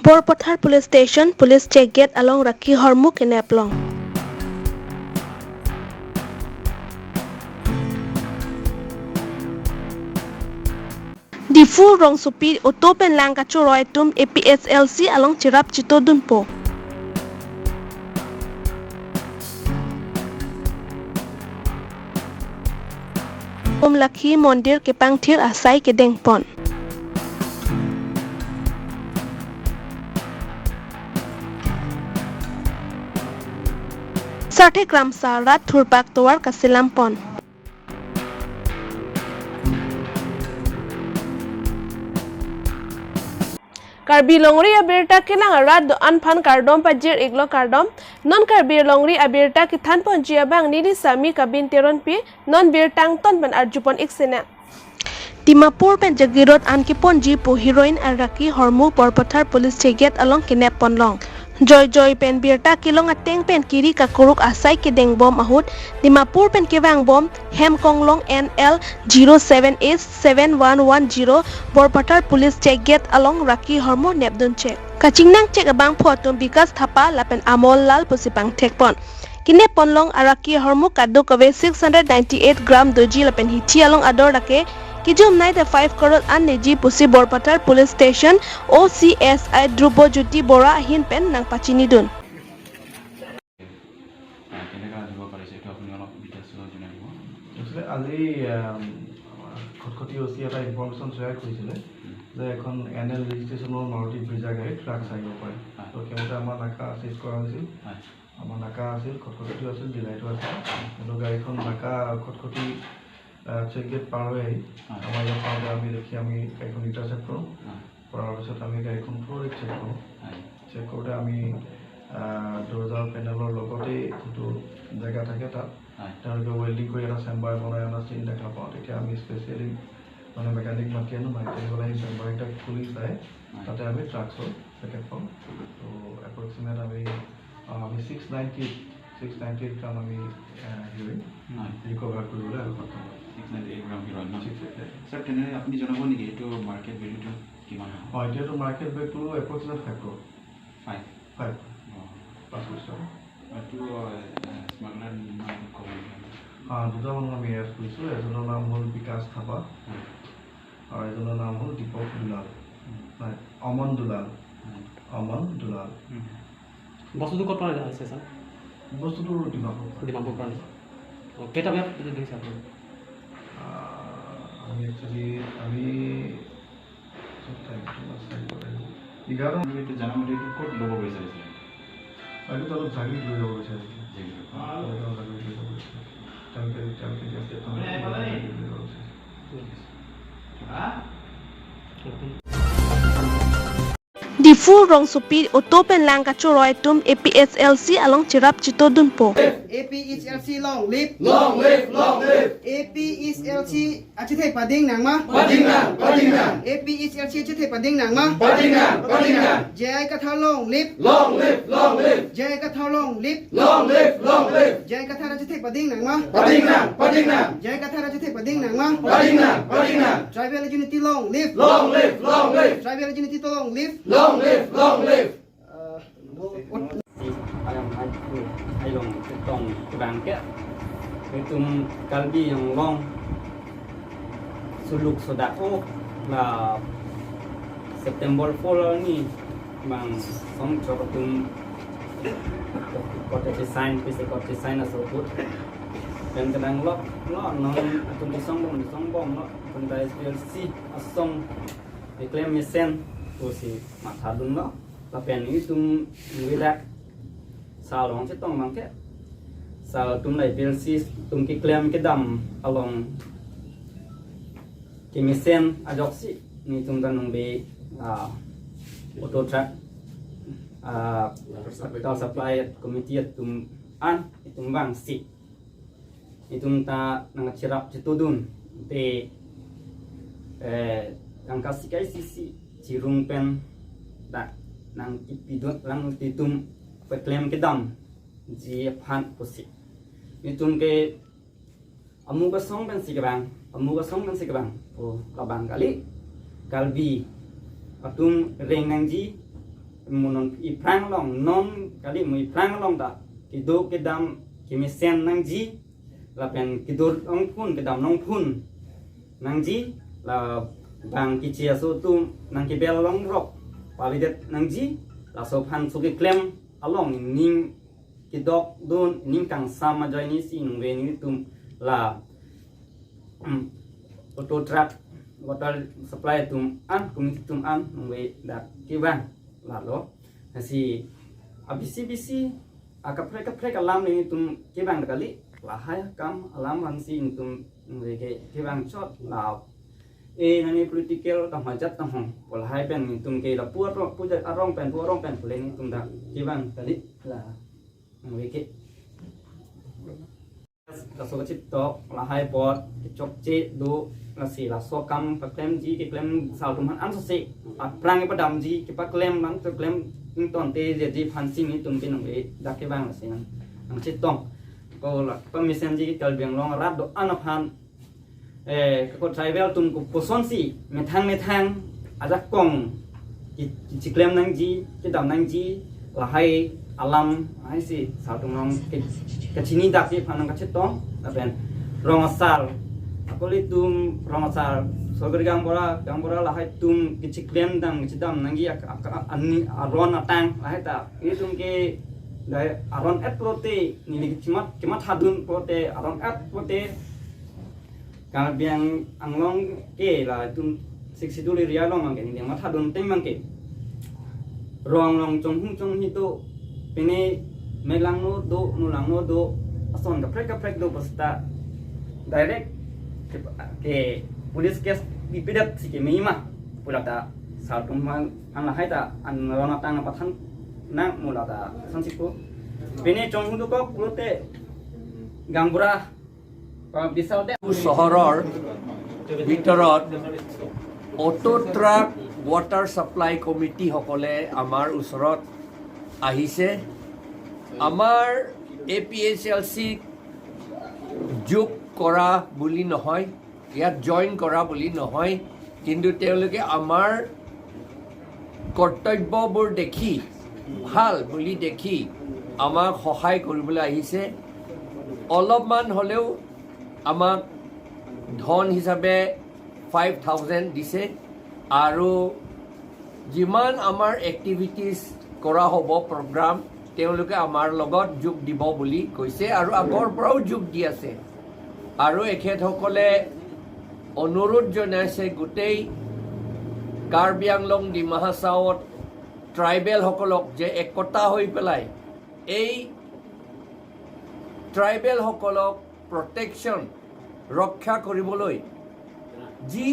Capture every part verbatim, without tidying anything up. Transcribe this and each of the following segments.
Borpathar Police Station Police Check Gate along raki hormu kenep long. Diphu rongsopi auto pen lang kachoroi atum A P H L C along cherap chitodunpo. Om Lakhi Mondir kepangthir asai kedengpon. Sarthe Kramsa rat thurpak tovar kaselampon. Karbi longri abirta kelang arat do-an aphan kardom pajir-iklo, kardom. Non Karbi longri abirta kethanponji abang neli Sami Kabin Teronpi, non birta angton pen arjupon-ik sinang. Dimapur pen Jagiroad an keponji pu heroin araki hormu Borpathar Police Check Gate along kenep ponlong. Joijoi pen birta kelong ateng pen kiri kakuruk asai kedengbom ahut Dimapur pen kevangbom hem konglong N L zero seven eight seven one one zero Borpathar Police Check Gate along raki hormu nepdun chek. Kachingnang chek abangphu atum Bikas Thapa lapen Amol Lal pusi pangthekpon. Kenep ponlong araki hormu kadokave six hundred ninety-eight gram doji lapen hithi along ador lake kejum naite five crore an neji pusi Borpathar Police Station O C S I Dhrubo Jyoti Bora ahin pen nangpachinidun. কেনেকা দিব পাৰিছে, এইটো আপুনি অলপ ডিটেইলছ জনাই দিব। একচুৱেলি আজি, আম, আমাৰ খটখটি অ' চি এটা ইনফৰমেশ্যন শ্বেয়াৰ কৰিছিলে যে এখন এন এল ৰেজিষ্ট্ৰেশ্যনৰ মাৰুতি ব্ৰিজা গাড়ী ট্ৰাক চাৰিব পাৰে। হয়। তো সেইমতে আমাৰ নাকা চিজ কৰা হৈছিল। হয়। আমাৰ নাকা আছিল, খটখটিটো আছিল, ডিলাইটো আছিল। কিন্তু গাড়ীখন নাকা খটখটি, আহ, চেক গেট পাৰ হৈ আহি হয়। আমাৰ ইয়াত পাওঁতে আমি দেখি আমি গাড়ীখন ইণ্টাৰচেপ্ট কৰোঁ। হয়। কৰাৰ পিছত আমি গাড়ীখন থ'ৰলি চেক কৰোঁ। হয়। চেক কৰোঁতে আমি, আহ, দৰ্জাৰ পেনেলৰ লগতেই যিটো জেগা থাকে তাত হয়। তেওঁলোকে ৱেল্ডিং কৰি এটা চেম্বাৰ বনাই অনা চিন দেখা পাওঁ। তেতিয়া আমি স্পেচিয়েলি মানে মেকানিক মাতি আনো, মাতি আনি পেলাই সেই চেম্বাৰকেইটা খুলি চাই হয়। তাতে আমি ট্ৰাকছৰ পেকেট পাওঁ। তো এপ্ৰক্সিমেট আমি, আহ, আমি six ninety, six ninety eight গ্ৰাম আমি, আহ, হেৰি হয়। ৰিকভাৰ কৰিবলৈ আৰু সক্ষম হ'ম। Six ninety eight gram heroin ন? Six ninety eight. ছাৰ, তেনে আপুনি জনাব নেকি এইটো মাৰ্কেট ভেলুটো কিমান হ'ব? হয়, এতিয়াতো মাৰ্কেট ভেলুটো approximate five crore. Five? Five. অ। পাঁচ কোটি টকা। এইটো, আহ, স্মাগলাৰ নাম ক'ব নেকি? আহ, দুটা মানুহ আমি এৰেষ্ট কৰিছোঁ। এজনৰ নাম হ'ল বিকাশ থাপা। হয়। আৰু এজনৰ নাম হ'ল দীপক দুলাল। উম। নাই, অমন দুলাল। উম। অমন দুলাল। উম। বস্তুটো ক'ৰ পৰা আহিছে, ছাৰ? বস্তুটো ডিমাপুৰ। ডিমাপুৰ পৰা আনিছে। অ, কেইটা বজাত ধৰিছে আপুনি? আহ, আমি একচুৱেলি, আমি চব টাইমটো মই চাই দিব লাগিব। এঘাৰ আমি এইটো জানা মতে এইটো ক'ত ল'ব বিচাৰিছিলে? এইটো অলপ জাগিত লৈ যাব বিচাৰিছিলে। জাগিত। হয়, অলপ জাগিত লৈ যাব বিচাৰিছিলে। তেওঁলোকে, তেওঁলোকে দিয়া ষ্টেটমেণ্ট লৈ যাব বিচাৰিছিলে। Diphu rongsopi auto pen lang kachoroi atum A P H L C along cherap chitodunpo. A P H L C long live. Long live, long live. A P H L C achethek pading nangma? Pading nang, pading nang. A P H L C achethek pading nangma? Pading nang, pading nang. J I Kathar long live. Long live, long live. J I Kathar long live. Long live, long live. J I Kathar achethek pading nangma? Pading nang, pading nang. J I Kathar achethek pading nangma? Pading nang, pading nang. Tribal unity long live. Long live, long live. Tribal unity long live. Long live, long live. Uh, Ayam ai, ai long ketong kebang ke. Itum Karbi Anglong suluk sodak o la September four ni bang song chok atum kot design, pisi kot design asoput. Pen kedang lok lo non atum disong bom, disong bom lo atum da S P L C asong keklem mesen pusi mathadun lo. Lapen itum ningve dak sar along chetong abang ke, sar atum la S P L C atum keklem kedam along kemesen ajoksi nelitum ta ningve, ah, auto truck, ah, capital supply committee atum an itum vangsi itum ta nangcherap chitodun te, eh, tangka sika isi isi chirung pen dak nangkipidun lang itum peklem kedamji aphan pusi. Itum ke amu kasong pensi kevang, amu kasong pensi kevang. Oh, labang kali. Karbi atum reng nangji, mo non iphrang along, non kali mo iphrang along ta kedo kedam kemesen nangji, lapen kedo longphun kedam longphun nangji, la bang keche aso atum nangkebel longrok pavedet nangji, laso aphan so keklem along ning kedok dun, ning kangsam ajoine si ningve nelitum la, hmm, auto truck water supply atum an, committee atum an ningve dak kevang lalo. Lasi abisi bisi akaprek kaprek alam nelitum kevang kali, lahai akam alam aphan si nelitum ningve ke kevang chot la. E nani political tang hajat tang hong. Pu lahai pen nelitum ke lapu arong, pu jat arong pen, pu arong pen pule nelitum dak kevang kali la. Ningve ke. Laso kachetong lahai apot kechokche do, lasi laso akam paklemji keklem sar atum aphan ansose aphrang kepadamji kepaklem bang keklem ingtonte jeji aphan si nelitum pinong e dak kevang lasi nang nangchetong. Ko la pamesenji Karbi Anglong arat do-an aphan, eh, ko tribal atum kopuson si methang methang ajakong ke, kechiklem nangji, kedam nangji, lahai alam, lahai si sar atum along ke, kachini dakji aphan nangkachetong, lapen rong asar, akoli atum rong asar, Sorgari Gaonbura, Gaonbura lahai atum kechiklem dam, kechedam nangji ak, ak, ani aron atang, lahai ta, itum ke, dai aron et pulote, neli kechimat, kematha dun pulote, aron et pulote, Karbi Ang-, Anglong ke latum Sixth Schedule area along abangke neli matha dun ateng abangke rong along chonghu chonghi do, pine me langno do, nu langno do, ason kaprek kaprek do, basta direct ke, ke police case pipedet si keme ma pu lata sar atum aphan, an lahai ta an ron atang apathan nang mo lata ason si pu. Pine chonghu dokok pulote Gaonbura চহৰৰ ভিতৰত auto truck water supply কমিটিসকলে আমাৰ ওচৰত আহিছে। আমাৰ A P H L চি যোগ কৰা বুলি নহয়, ইয়াত জইন কৰা বুলি নহয়, কিন্তু তেওঁলোকে আমাৰ কৰ্তব্যবোৰ দেখি, ভাল বুলি দেখি আমাক সহায় কৰিবলৈ আহিছে। অলপমান হ'লেও আমাক ধন হিচাপে ফাইভ থাউজেণ্ড দিছে আৰু যিমান আমাৰ এক্টিভিটিজ কৰা হ'ব প্ৰগ্ৰাম, তেওঁলোকে আমাৰ লগত যোগ দিব বুলি কৈছে আৰু আগৰ পৰাও যোগ দি আছে। আৰু এখেতসকলে অনুৰোধ জনাইছে গোটেই কাৰ্বি আংলং ডিমা হাছাওত ট্ৰাইবেলসকলক যে একতা হৈ পেলাই এই ট্ৰাইবেলসকলক প্ৰটেকশ্যন, ৰক্ষা কৰিবলৈ যি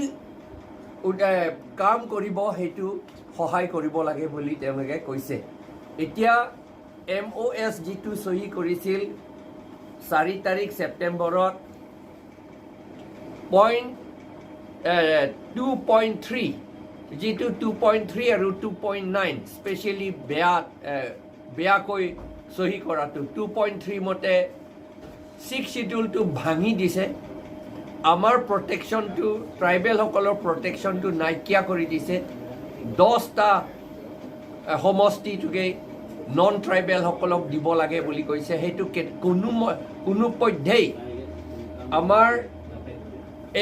উদ-, এ, কাম কৰিব সেইটো সহায় কৰিব লাগে বুলি তেওঁলোকে কৈছে। এতিয়া এম অ' এছ যিটো চহী কৰিছিল চাৰি তাৰিখ ছেপ্টেম্বৰত, পইণ্ট, এ, টু পইণ্ট থ্ৰী, যিটো টু পইণ্ট থ্ৰী আৰু টু পইণ্ট নাইন স্পেচিয়েলি বেয়া, এ, বেয়াকৈ চহী কৰাটো, টু পইণ্ট থ্ৰী মতে ছিক্স শ্বিডিউলটো ভাঙি দিছে। আমাৰ প্ৰটেকশ্যনটো, ট্ৰাইবেলসকলৰ প্ৰটেকশ্যনটো নাইকিয়া কৰি দিছে। দহটা, এ, সমষ্টিটোকে নন ট্ৰাইবেলসকলক দিব লাগে বুলি কৈছে। সেইটো কে-, কোনো ম-, কোনো পধ্যেই আমাৰ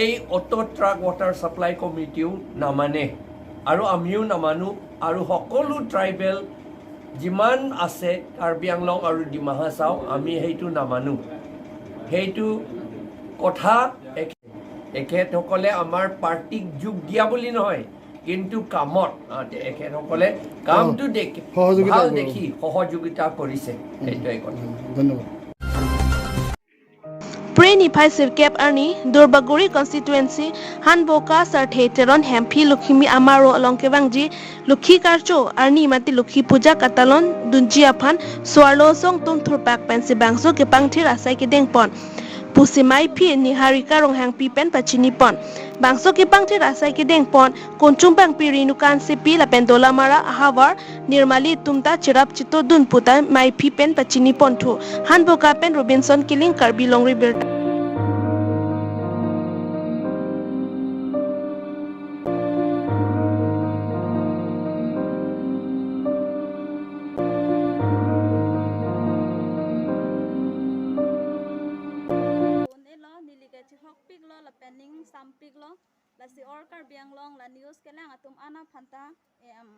এই অটো ট্ৰাক ৱাটাৰ ছাপ্লাই কমিটিও নামানে আৰু আমিও নামানো। আৰু সকলো ট্ৰাইবেল যিমান আছে কাৰ্বি আংলং আৰু ডিমা হাছাও, আমি সেইটো নামানো। সেইটো কথা এখ-, এখেতসকলে আমাৰ পাৰ্টিক যোগ দিয়া বুলি নহয়, কিন্তু কামত, আ, তে-, এখেতসকলে কামটো অ, দেখি, সহযোগিতা ভাল কৰিব। দেখি সহযোগিতা কৰিছে। উম, সেইটোৱে কথা। উম, ধন্যবাদ। Phre niphai sirkep arni Duarbagori constituency Hanboka Sarthe Teron Hemphi Lokhimi Amaro along kevangji Lokhi Karcho arni mate Lokhi Puja katalon dunji aphan so-arlo asong atum thurpak pensi bangso kepangthir asai kedengpon pusi maiphi Niharika Ronghangpi pen pachinipon. Bangso kepangthir asai kedengpon Konchung Bangpi, Renuka Hansepi lapen Dolamara ahavar Nirmali atum ta cherap chitodun puta maiphi pen pachiniponthu. Hanboka pen Robinson Killing, Karbi Longri Birta. Aphanta, em,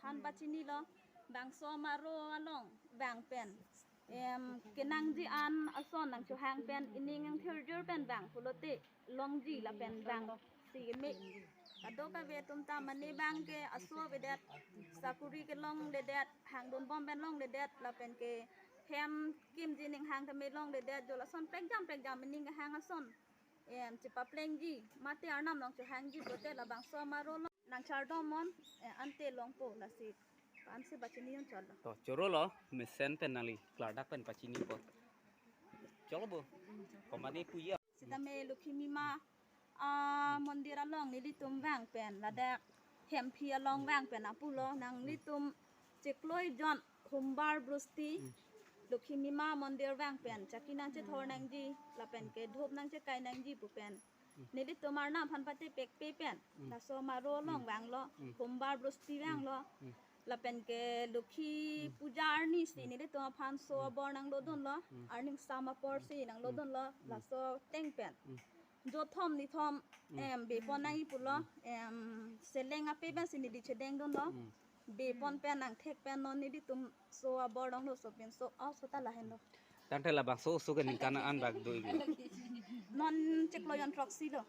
than pachinilo, bangso amaro along vang pen, em, kenangji an ason nangchohang pen, ining angthirjur pen vang pulote longji lapen vangsi keme. Kadokave atum ta mane abang ke aso avedet, sakuri kelongledet, hangdun bom pen longledet, lapen ke hem kimji ning hang tame longledet, jo lason prekjam prekjam ining kehang ason, em, chepaplengji, mate Arnam along chohangji pulote labangso amaro along nangchardom non, eh, ante longpo lasi, ansi pachini yon cholo. To, chorolo, mesen pen nangli klardak pen pachinipo. Cholo bo, komane puya. Sitame Lokhi Mima, ah, mondir along nelitum vang pen, ladak Hemphi along vang pen apulo, nanglitum chiklo jon Humbar Brosti, Lokhi Mima mondir vang pen, chaki nangchethor nangji, lapen ke dhup nangchekai nangji pu pen. Nelitum Arnam aphan patepekpe pen, laso amaro along vanglo, Humbar Brosti vanglo. Lapen ke Lokhi Puja arni si nelitum aphan so abor nanglodunlo, arni sum apor si nanglodunlo, laso ateng pen. Jo thom ni thom, em, bepon nangji pulo, em, seleng ape pen si neli chedengdunlo. Bepon pen nangthek pen non nelitum so abor longlo, so pen so, oh, so ta lahenlo. Tangte labangso oso ke ningkan an bak do-iklo? Non chiklo jon throksi lo.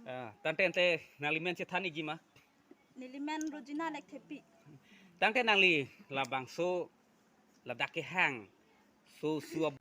Ah, tangte ante nangli men chethan ikji ma? Neli men Rojina Lekthepi. Tangte nangli labangso ladak kehang so su ab-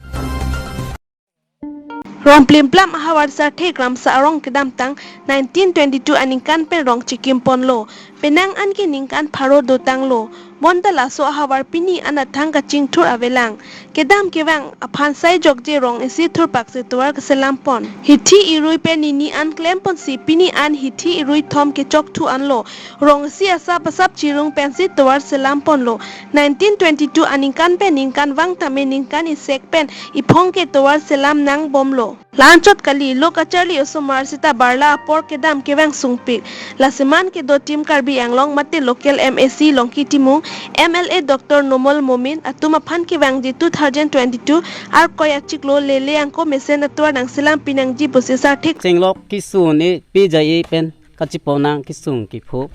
Rong plimplam ahavar Sarthe Kramsa arong kedamtang nineteen twenty-two aningkan pen rong chekimponlo. Penang an ke ningkan pharo dotanglo. Bonta laso ahavar pini an athang kachingthur avelang. Kedam kevang aphan sai jokje rong isi thurpaksi tovar keselampon. Hithi irui pen nini an klemponsi pini an hithi irui thom kechokthu anlo. Rong isi asap asap chirung pensi tovar selamponlo. Nineteen twenty-two aningkan pen ningkan vang tame ningkan isek pen iphong ke tovar selam nangbomlo. Lanchot kali, lo kacharli osomar seta barla apor kedam kevang sungpik. Lasi man kedo Team Karbi Anglong mate local M A C Longki Timung, M L A Doctor Numal Momin atum aphan kevangji two thousand twenty-two Arkoi achiklo lele angko mesen atovar nangselam pinangji pusi Sarthe chenglok keso-un-e pejai-e pen kacheponang kesung kepho.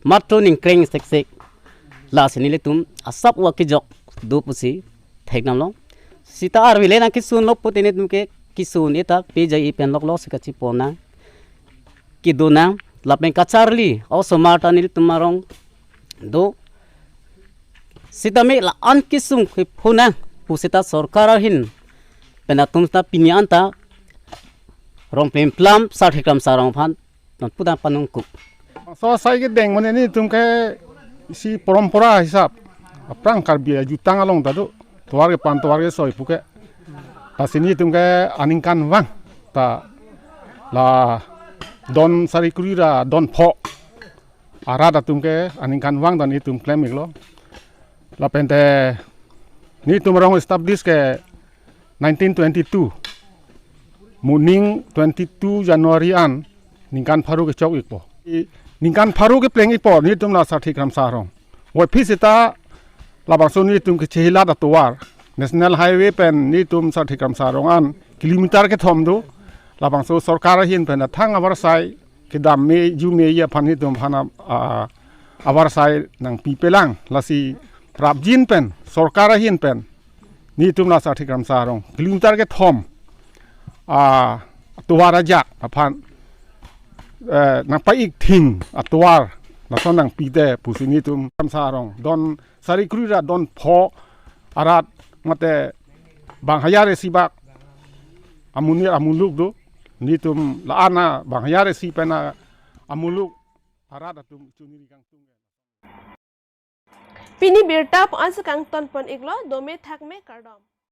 Matro ningkreng seksek. Lasi nelitum asap wa kejok do pusi theknamlo. Seta arve le nangkeso-unlo pute nelitum ke keso-un-e ta pejai-e pen loklok si kacheponang. Kedonang lapen kacharli osomar ta nelitum arong do. Sitame la-an kesung kephonang pu seta sorkar ahin pen atum ta pini an ta rong plimplam Sarthe Kramsa arong aphan non pudam panungkuk. So sai kedeng mane nelitum ke isi porompora hisap. Aphrang Karbi ajutang along ta do. Tovar kepan tovar kesoi puke. Lasi nelitum ke aningkan vang ta la don sari kuri ra don pho arat atum ke aningkan vang ta nelitum klem-iklo. Lapen te nelitum arong establish ke nineteen twenty-two. Moning twenty-two January an ningkan pharo kechok-ikpo. I ningkan pharo kepleng-ikpo nelitum la Sarthe Kramsa arong. Wai phi seta labangso nelitum kechehilat atovar National Highway pen nelitum Sarthe Kramsa arong an kilometer kethom do. Labangso sorkar ahin pen athang avarsai kedam me ju me-ji aphan nelitum aphan a, a, avarsai nangpipelang. Lasi prapjin pen sorkar ahin pen nelitum la Sarthe Kramsa arong kilometer kethom a tovar ajak aphan, eh, nangpa-ik thing atovar lason nangpi te pusi nelitum Kramsa arong don sari kuri ra don pho arat mate bang hajar isi bak amonit amuluk do. Nelitum la-an a bang hajar isi pen a amuluk arat atum chuniri kangtung. Pini birta pu ansi kangtonpon-iklo, dome thakme kardom.